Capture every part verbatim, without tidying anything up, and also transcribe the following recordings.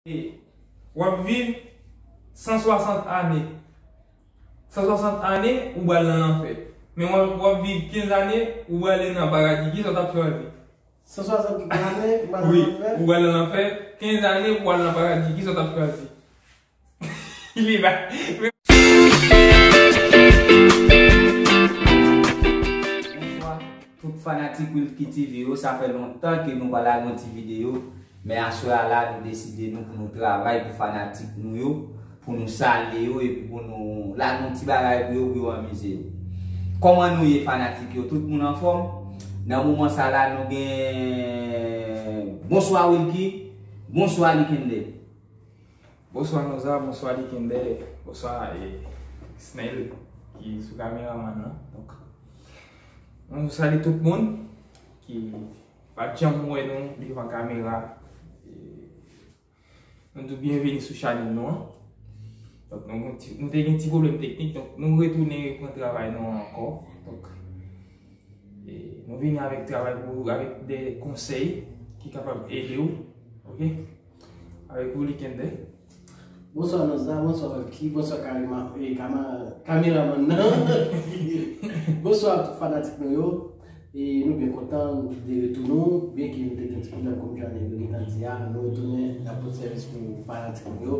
w ap viv san swasant ane. San swasant ane, ou pral nan lanfè. Men w ap, w ap viv kenz ane, ou prale nan paradi. Kisa w t ap chwazi? San swasant ane, ou pral nan lanfè? Wi, ou pral nan lanfè. Kenz ane, ou pral nan paradi. Kisa w t ap chwazi? Li ba. Bonswa, tout fanatik Wilky T V yo, sa fè lontan ke nou pa lage yon ti videyo, men aswè a la, nou deside nou pou nou travay pou fanatik nou yo, pou nou salye yo, epi pou nou lage yon ti bagay pou yo, pou yo anmize yo. Kòman nou ye, fanatik yo? Tout moun anfòm? Nan moman sa la, nou gen, bonswa Wilky, bonswa Likende. Bonswa Noza, bonswa Likende, bonswa, e, Snel, ki sou kameraman nan. Donk, nou salye tout moun ki pa t janm wè nou devan kamera. E, nou di w byenveni sou chanèl nou an. Donk, nou, nou ti, nou te gen ti pwoblèm teknik, donk nou retounen reprann travay nou an ankò. Donk, e, nou vini avèk travay pou, avèk de konsèy ki kapab ede w, oke? Avèk ou, Likende. Bonswa Noza, bonswa Wilky, bonswa Karima, e, kama, kameraman nan. Bonswa tout fanatik nou yo. E nou byen kontan de retou nou, byenke nou te gen ti pwoblèm kòm jan nèg yo gentan di a, nou retounen, n ap pote sèvis pou fanatik nou yo.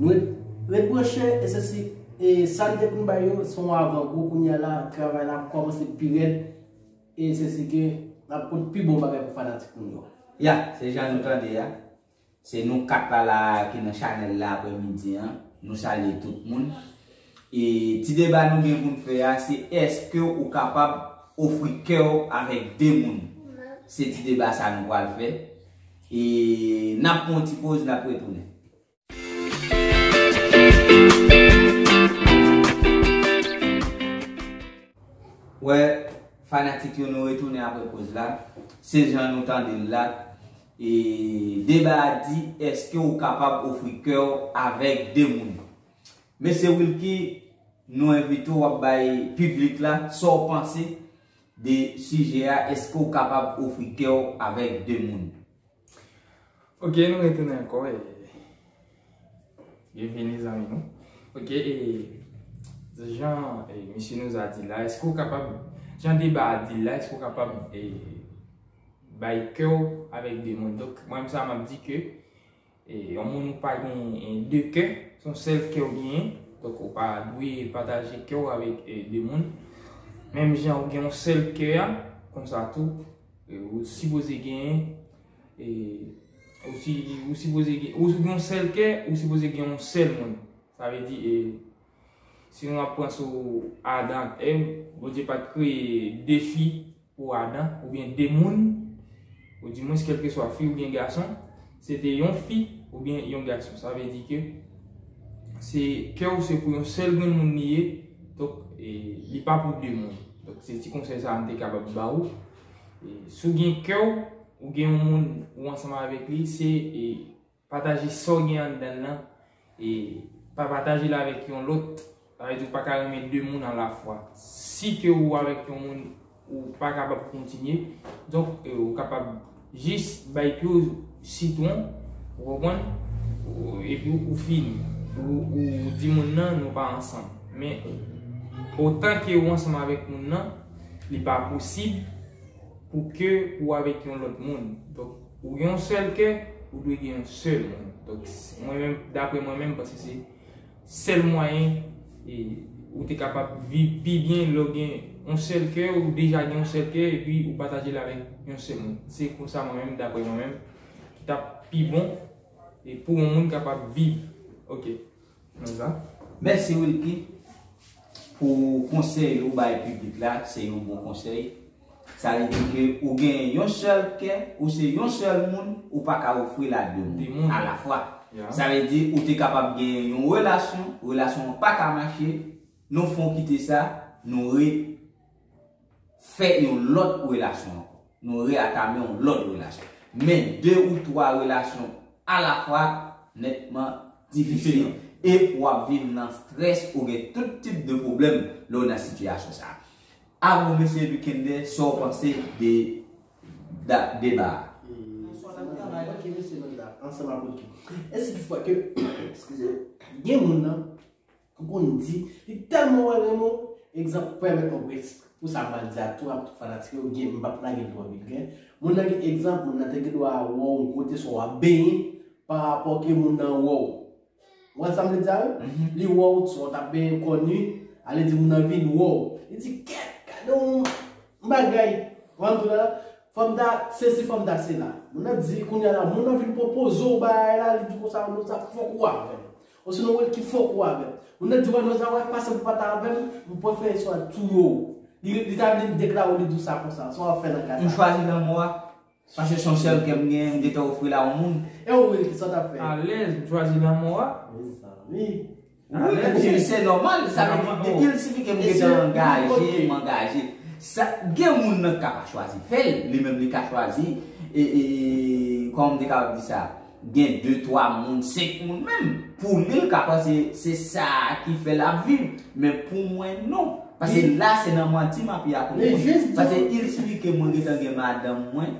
Nou ret, ret branche, e se si, e sa n te pou n bay yo, se yon avan gou, kounye a la, travay la kòmanse pi rèd, e se si ke n ap pote pi bon bagay pou fanatik nou yo. Ya, se jan nou tande a. Se nou kat la la ki nan chanèl la aprèmidi an. Nou salye tout moun. E ti deba nou gen pou n fè a, se èske ou kapab ofri kè w avèk de moun? Se ti deba sa nou pral fè. E n ap pran yon ti poz, n ap retounen. Wè, fanatik yo, nou retounen apre poz la. Se jan nou tande l la. E deba a di, èske ou kapab ofri kè w avèk de moun? Mesye Wilky, nou envite w, w ap bay piblik la sa w panse de sijè a, èske ou kapab ofri kè w avèk de moun? Ok, nou retounen ankò. E, byenveni, zanmi nou. Ok, e, jan, e, mesye nou a di la, èske w kapab, jan deba a di la, èske w kapab, e, bay kè w avèk de moun? Donk, mwen menm sa m ap di ke, e, yon moun ou pa gen, e, de kè, se yon sèl kè w genyen. Donk, ou pa dwe pataje kè w avèk, e, de moun. Menm jan ou gen yon sèl kè a, konsa tou, e, ou sipoze genyen, e, ou si, ou sipoze gen, ou gen yon sèl kè, ou sipoze gen yon sèl moun. Sa vle di, e, si nou ap pran sou Adan ak Èv, Bondye pa t kreye de fi pou Adan, oubyen de moun, ou dimwens kèlkeswa fi oubyen gason, se te yon fi oubyen yon gason. Sa vle di ke se kè w se pou yon sèl grenn moun li ye, donk, e, li pa pou de moun. Donk, se ti konsèy sa a m te kapab ba ou. E, si w gen kè w, ou gen yon moun ou ansanm avèk li, se, e, pataje sa w gen anndan l lan, e pa pataje l avèk yon lòt. Sa vle di ou pa ka renmen de moun alafwa. Si ke ou avèk yon moun, ou pa kapab kontinye, donk, e, ou kapab jis bay pye w sitwon, ou konprann? Ou, epi ou fini. Ou, ou di moun nan, nou pa ansanm. Men, otan ke ou ansanm avèk moun nan, li pa posib pou ke ou avèk yon lòt moun. Donk, ou gen yon sèl kè, ou dwe gen yon sèl moun. Donk, s-, mwen menm, daprè mwen menm, m panse se sèl mwayen, e, ou te kapab viv pi byen lè w gen yon sèl kè, ou deja gen yon sèl kè, epi ou pataje l avèk yon sèl moun. Se konsa mwen menm, daprè mwen menm, ki t ap pi bon, e pou yon moun kapab viv. Ok. Mèsi Wilky pou konsèy ou bay piblik la, se yon bon konsèy. Sa vle di ke ou gen yon sèl kè, ou se yon sèl moun, ou pa ka ofri l a de moun alafwa. Sa vle di ou te kapab gen yon relasyon, relasyon an pa ka mache, nou fè w kite sa, nou re fè yon lòt relasyon ankò. Nou reatame yon lòt relasyon. Men de ou twa relasyon alafwa, nètman difisil. E w ap viv nan strès, ou gen tout tip de pwoblèm lè w nan sitiyasyon sa a. Avè w, mesye Likende, sa w panse de da-, deba a? Bonswa, n ap travay, ok, mesye, nou la, ansanm ak Wilky. Èske Paske, eskize, gen moun nan, ou konn di, li tèlman wè renmen w, egzanp, pèmèt mwen pou, pou sa m pral di a tou, ap tout fanatik yo, gen, m p ap lage l twò vit, gen. Moun nan gen egzanp, moun nan te gen dwa wè w yon kote swa w ap benyen, pa rapò ke moun nan wè w. Ou wè sa m vle di a wi? Li wè w swa w t ap benyen kò ni, ale di moun nan vin wè w. Li di, kèt, gade yon bagay. Ou wè m di w la, fanm ta sesi, fanm ta sela. Moun nan di, kounye a la, moun nan vin pwopoze w bagay la, li di konsa, non, sa fòk ou avè m. Osinon, wè ki fòk ou avè m. Moun nan di, wè, non, sa wè, pase pou pa ta avè m, m prefere swa touye w. Li, li ta vin deklare w, li di w sa konsa, sa w ap fè nan ka sa. M chwazi lanmò a. Paske se yon sèl kè m gen, m gentan ofri l a yon moun. E ou menm, kisa w t ap fè? Alèz, m chwazi lanmò a. Mezanmi. Wi, wi, se nòmal, sa vle di, depi l sifi ke m gentan angaje, m angaje. Sa, gen moun nan k ka pa chwazi fè l, li menm li ka chwazi, e, e, kòman m te kapab di sa? Gen de, twa moun, senk moun menm. Pou li, l ka panse se sa ki fè l ap viv. Men pou mwen, non. Paske la, se nan manti m ap ye ak yon moun. Paske il sifi ke mwen gentan gen madanm mwen,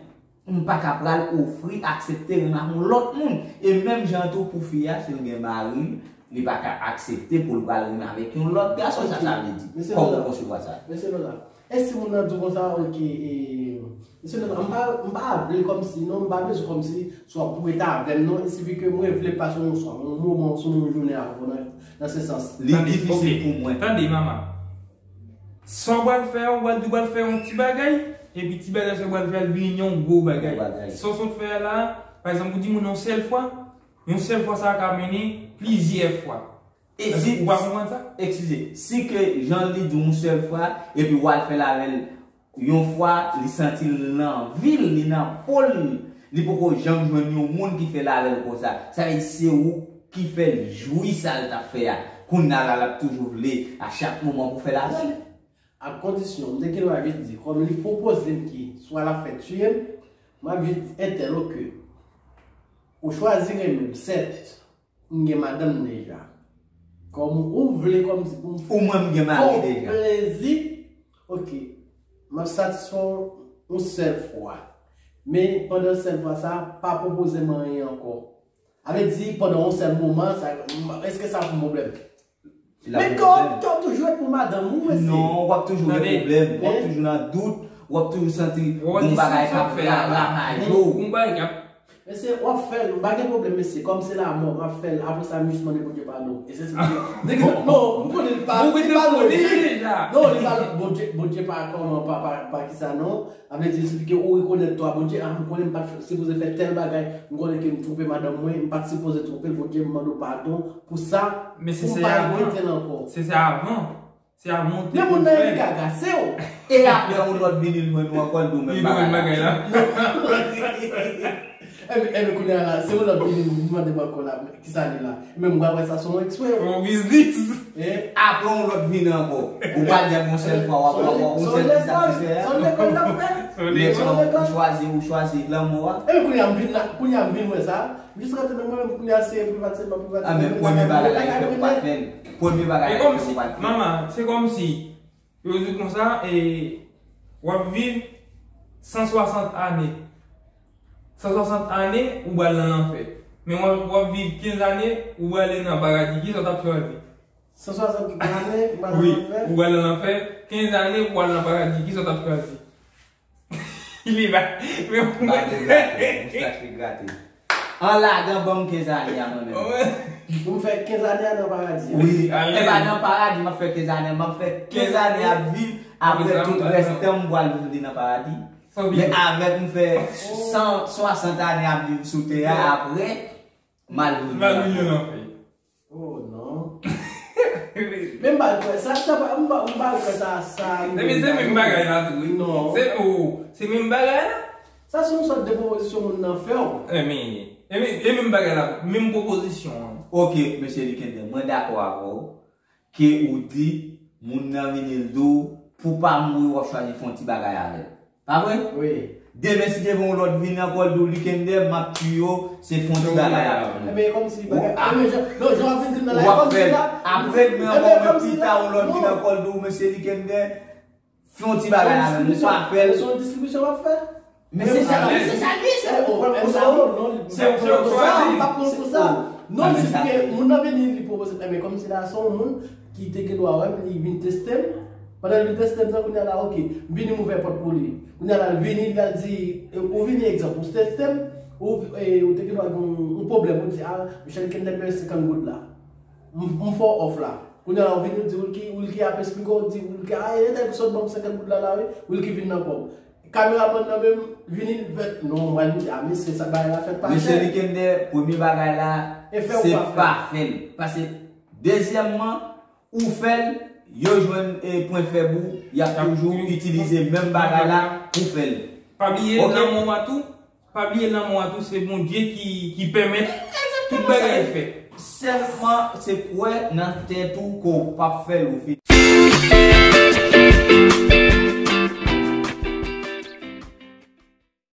m pa ka pral ofri, aksepte renmen ak yon lòt moun. E menm jan tou pou fi a, si l gen mari l, li pa ka aksepte pou l pral renmen avèk yon lòt gason, sa sa vle di. Kòman w konsevwa sa? Mesye Lola, e si moun nan di w konsa, ok, e, mesye Lola, m pa, m pa vle kòmsi, non, m pa bezwen kòmsi, swa pou rete avè m, non, il sifi ke mwen vle pase yon swa, yon moman, sou yon jounen avè w, nan, nan se sans. Li difisil pou mwen. Tande, mama. Sa w pral fè a, ou pral di w pral fè yon ti bagay, epi ti bagay sa w pral fè a vin yon gwo bagay. Gwo bagay. Sa w sot fè a la, pa egzanp, ou di moun yon sèl fwa, yon sèl fwa sa a ka mennen plizyè fwa. E si, ou pa konprann sa? Eskize, si ke jan li di yon sèl fwa, epi w al fè l avè l yon fwa, li santi l nan vi l, li nan po l, li poko janm jwenn yon moun ki fè l avè l konsa. Sa vle di se ou ki fè l jwi sa l t ap fè a. Kounye a la, l ap toujou vle a chak moman pou fè l avè l. A kondisyon, m te gen dwa jis di, kòm li pwopoze m ki swa l ap fè tiye m, m ap jis di entèl, ok, ou chwazi renmen m, sèt, m gen madanm deja. Kòm ou vle kòmsi pou m fè w plezi. Ou mwen m gen mari deja. Ok, m ap satisfè w yon sèl fwa. Men pandan sèl fwa sa, pa pwopoze m anyen ankò. Sa vle di, pandan yon sèl moman, sa, èske sa pou pwoblèm? Men kè w toujou ret pou madanm ou, mesye. Non, w ap toujou gen pwoblèm, w ap toujou nan dout, w ap toujou santi gon bagay k ap ravaje w. Mesye, w ap fè l, m pa gen pwoblèm, mesye. Kòm se lanmò, m ap fè l. Apre sa, m jis mande Bondye padon. E se sa. Non, m konnen l pa, li pa lojik. Non, li pa, Bondye, Bondye pa kòman, pa, pa, pa kisa non. Sa vle di, sifike ou rekonèt tou a Bondye, a, m konnen m pa t sipoze fè tèl bagay, m konnen ke m twonpe madanm mwen, m pa t sipoze twonpe l, Bondye, m mande w padon pou sa, pou m pa repete l ankò. Se sa avan. Se avan w te fè. Men moun nan li ka gase w. E apre yon lòt vini l jwenn ou ankò, l di w menm bagay la. Ebyen, ebyen, kounye a la, se yon lòt vini l mande m ankò la. Kisa li la? Menm mwen wè sa se yon eksprè. Yon biznis. Apre yon lòt vini ankò. Ou pa gen yon sèl fwa w ap wè yon sèl ti sa ki fè a. Se yon lekòl l ap fè. Ou chwazi, ou chwazi lanmò a. Epi kounye a m vin la, kounye a m vin wè sa. M jis rantre nan mwen menm kounye a se privatize, m ap privatize. A men premye bagay la ki fè ou pa t fè l. Premye bagay la ki fè ou pa t fè l. Manman, se kòmsi Yo di konsa, e, w ap viv san swasant ane. San swasant ane, ou pral nan lanfè. Men w ap, w ap viv kenz ane, ou prale nan paradi. Kisa w t ap chwazi? San swasant ane, ou pral nan lanfè? Wi, ou pral nan lanfè. Kenz ane, ou pral nan paradi. Kisa w t ap chwazi? Li ba, men moustache grate. An ladan, ban m kenz ane a mwen menm. Pou m fè kenz ane a nan paradi a. Wi, e pa nan paradi m ap fè kenz ane, m ap fè kenz ane ap viv, apre tout rès tan m pral viv li nan paradi. Men avèk m fè san swasant ane ap viv sou tè a, apre, m al viv nan lanfè. Oh non. Men m pa kwè sa, sa pa, m pa, m pa kwè sa, sa. Epi se menm bagay la tou, wi. Non. Se, oh, se menm bagay la. Sa se yon sòt de pwopozisyon moun nan fè w. Epi, epi, e menm bagay la, menm pwopozisyon an. Ok, mesye Likender, mwen dakò avè w ke ou di moun nan vini l di w pou pa mouri w ap chwazi fè yon ti bagay avè l. Pa vre? Wi. Demen si Dye vle yon lòt vini ankò l di w Likender, m ap tiye w, se fè yon ti bagay avè mwen. Ebyen, kòmsi bagay, ebyen, jan, non, jan w ap vin di m nan la, kòmsi la. Apre demen ankò, men pita yon lòt vini ankò l di w mesye Likender, fè yon ti bagay avè m, ou pa fè l. Se yon distribisyon w ap fè? Men se sa, men se sa l ye, se ou, se ou, se ou chwazi. M p ap pran l konsa. Non, se ke moun nan vini, li pwopoze, men kòmsi la se yon moun ki te gen dwa wè m, li vin teste m. Pandan l vin teste m nan, kounye a la, oke, m vini m ouvè pòt pou li. Kounye a la, l vini, l al di, e, ou vini, egzanp, ou teste m, ou, e, ou te gen dwa gen yon, yon pwoblèm, ou di, a, Michel Kender, men senkant goud la. M, m fè w òf la. Kounye a la, ou vini, ou di, Wilky, Wilky ap esplike w, ou di, Wilky, a, e, entèl ki sot ban m senkant goud la, la, wi, Wilky vin nan kò m. Kameramann nan menm vini, l fè, non, mwen, a, mesye, sa bagay la fèt pa chè. Mesye Wilkender, premye bagay la, se pa fè l. Paske, dezyèmman, ou fè l, yo jwenn, e, pwen fèb ou, y ap toujou itilize menm bagay la pou fè l. Pa bliye, lanmou a tou, pa bliye lanmou a tou, se Bondye ki, ki pèmèt tout bagay fèt. Sèlman, se kwè nan tèt ou ke w p ap fè l, ou fini.